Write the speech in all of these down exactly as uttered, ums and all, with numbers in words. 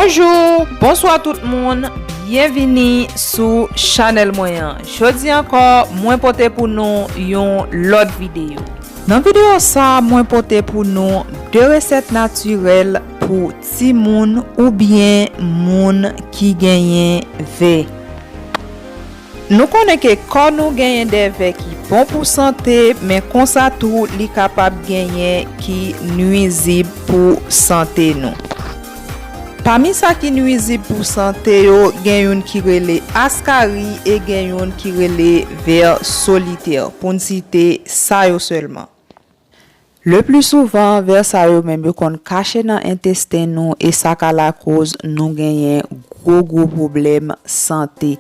Bonjou, bonswa tout moun, byenvini sou chanèl mwen an. Jodi ankò, mwen pote pou nou yon lòt videyo. Nan videyo sa, mwen pote pou nou de resèt natirèl pou timoun oubyen moun ki genyen vè. Nou konnen ke kò nou genyen de vè ki bon pou sante, men konsa tou li kapab genyen ki nwizib pou sante nou. Pami sa ki nwizib pou sante yo, gen youn ki rele askari e gen youn ki rele vè solitè, pou n site sa yo sèlman. Le pli souvan, vè sa yo menm yo konn kache nan entesten nou e sa ka lakoz nou genyen gwo gwo pwoblèm sante.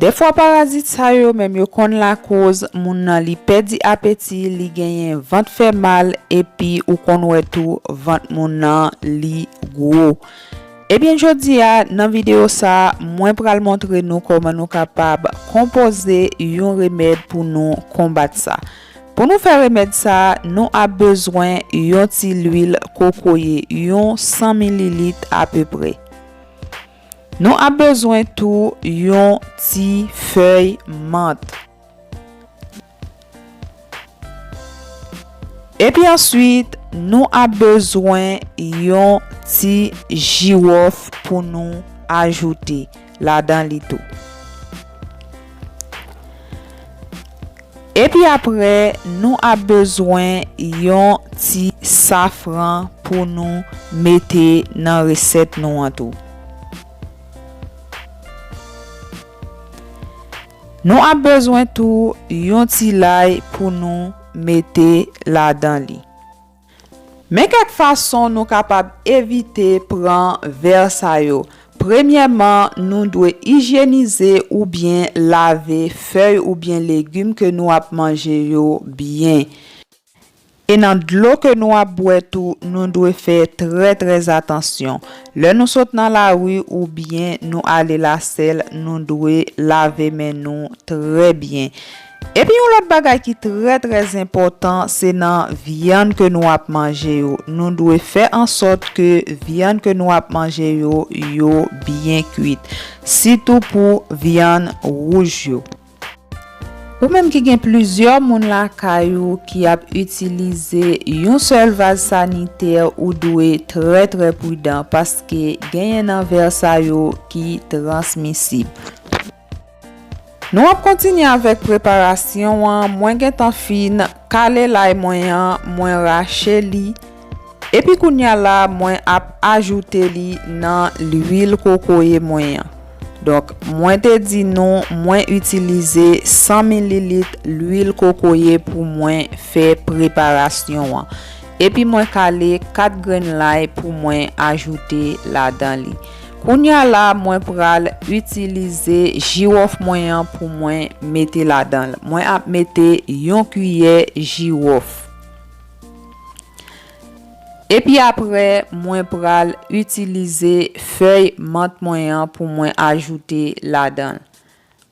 Dèfwa parazit sa yo menm yo konn lakoz moun nan li pèdi apeti, li genyen vant fè mal epi ou konn wè tou vant moun nan li gwo. Ebyen jodi a, nan videyo sa, mwen pral montre nou kòman nou kapab konpoze yon remèd pou nou konbat sa. Pou nou fè remèd sa, nou ap bezwen yon ti lwil kokoye, yon san mililit apeprè. Nou ap bezwen tou yon ti fèy mant. Epi answit, nou ap bezwen yon ti jiwòf pou nou ajoute ladan li tou. Epi apre, nou ap bezwen yon ti safran pou nou mete nan resèt nou an tou. Nou ap bezwen tou yon ti lay pou nou mete ladan li. Men kèk fason nou kapab evite pran vè sa yo. Premyèman, nou dwe ijyenize oubyen lave fèy oubyen legim ke nou ap manje yo byen. E nan dlo ke nou ap bwè tou, nou dwe fè trè, trè atansyon. Lè nou sot nan lari oubyen nou ale lasèl, nou dwe lave men nou trè byen. Epi yon lòt bagay ki trè, trè enpòtan, se nan vyann ke nou ap manje yo. Nou dwe fè an sòt ke vyann ke nou ap manje yo, yo byen kwit. Sitou pou vyann wouj yo. Ou menm ki gen plizyè moun lakay ou ki ap itilize yon sèl vaz sanitè, ou dwe trè, trè pridan paske genyen nan vè sa yo ki transmisib. Nou ap kontinye avèk preparasyon an. Mwen gentan fin kale lay mwen an, mwen rache li. Epi kounye a la, mwen ap ajoute li nan lwil kokoye mwen an. Donk, mwen te di nou, mwen itilize san mililit lwil kokoye pou mwen fè preparasyon an. Epi mwen kale kat grenn lay pou mwen ajoute ladan li. Kounye a la, mwen pral itilize jiwòf mwen an pou mwen mete ladan l. Mwen ap mete yon kiyè jiwòf. Epi apre, mwen pral itilize fèy mant mwen an pou mwen ajoute ladan l.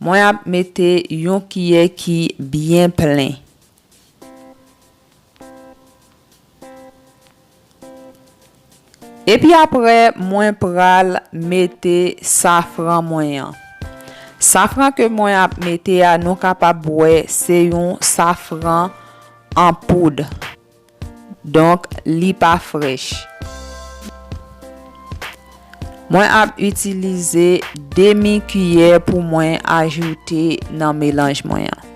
Mwen ap mete yon kiyè ki byen plen. Epi apre, mwen pral mete safran mwen an. Safran ke mwen ap mete a, nou kapab wè se yon safran an poud. Donk, li pa frèch. Mwen ap itilize demi kiyè pou mwen ajoute nan melanj mwen an.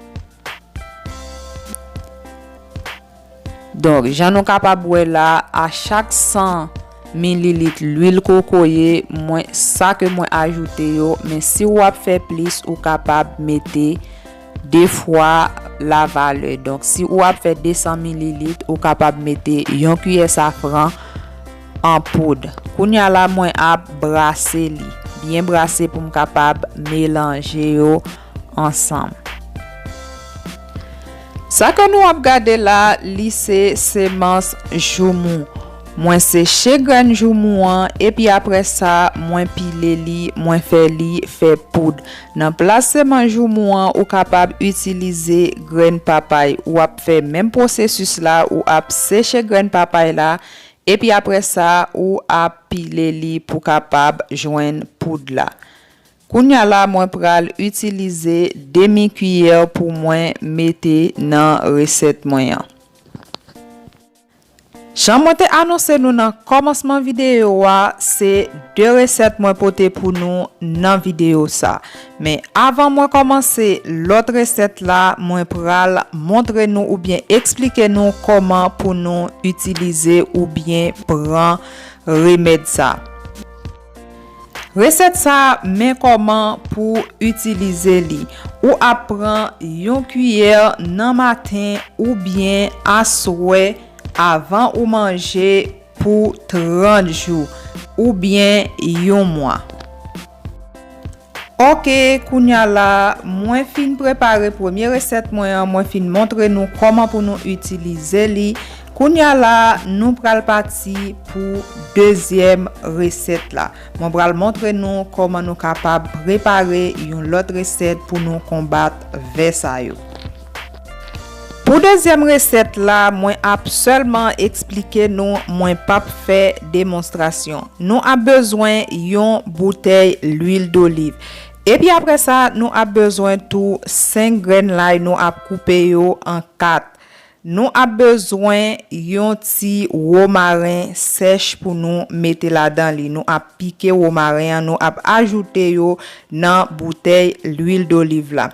Donk, jan nou kapab wè la, a chak san mililit lwil kokoye, mwen, sa ke mwen ajoute yo, men si w ap fè plis, ou kapab mete de fwa la valè. Donk, si ou ap fè de san mililit, ou kapab mete yon kiyè safran an poud. Kounye a la, mwen ap brase li. Byen brase pou m kapab melanje yo ansanm. Sa ke nou ap gade la, li se semans joumou. Mwen seche grenn joumou an, epi apre sa, mwen pile li, mwen fè li fè poud. Nan plas semans joumou an, ou kapab itilize grenn papay. Ou ap fè menm pwosesis la, ou ap seche grenn papay la, Epi apre sa, ou ap pile li pou kapab jwenn poud la. Kounye a la, mwen pral itilize demi kiyè pou mwen mete nan resèt mwen an. Jan mwen te anonse nou nan kòmansman videyo a, se de resèt mwen pote pou nou nan videyo sa. Men avan mwen kòmanse lòt resèt la, mwen pral montre nou oubyen eksplike nou kòman pou nou itilize oubyen pran remèd sa. Resèt sa, men kòman pou itilize li. Ou ap pran yon kiyè nan maten oubyen aswè avan ou manje pou trant jou oubyen yon mwa. Ok, kounye a la, mwen fin prepare premye resèt mwen an, mwen fin montre nou kòman pou nou itilize li. Kounye a la, nou pral pati pou dezyèm resèt la. Mwen pral montre nou kòman nou kapab prepare yon lòt resèt pou nou konbat vè sa yo. Pou dezyèm resèt la, mwen ap sèlman eksplike nou, mwen p ap fè demonstrasyon. Nou ap bezwen yon boutèy lwil doliv. Epi apre sa, nou ap bezwen tou senk grenn lay, nou ap koupe yo an kat. Nou ap bezwen yon ti womaren sèch pou nou mete ladan li. Nou ap pike womaren an, nou ap ajoute yo nan boutèy lwil doliv la.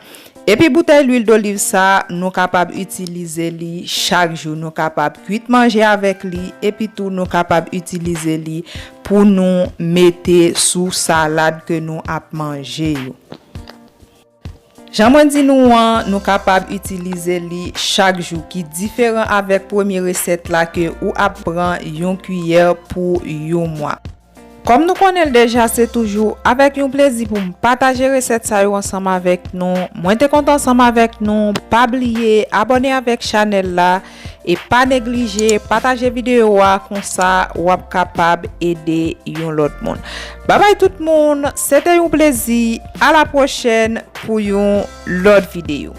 Epi boutèy lwil doliv sa, nou kapab itilize li chak jou. Nou kapab kwit manje avèk li, epi tou nou kapab itilize li pou nou mete sou salad ke nou ap manje yo. Jan mwen di nou an, nou kapab itilize li chak jou, ki diferan avèk premye resèt la ke ou ap pran yon kiyè pou yon mwa. Kòm nou konnen l deja, se toujou avèk yon plezi pou m pataje resèt sa yo ansanm avèk nou. Mwen te kontan ansanm avèk nou. Pa bliye abòne avèk chanèl la e pa neglije pataje videyo a, konsa w ap kapab ede yon lòt moun. Babay tout moun, se te yon plezi. A la pwochèn pou yon lòt videyo.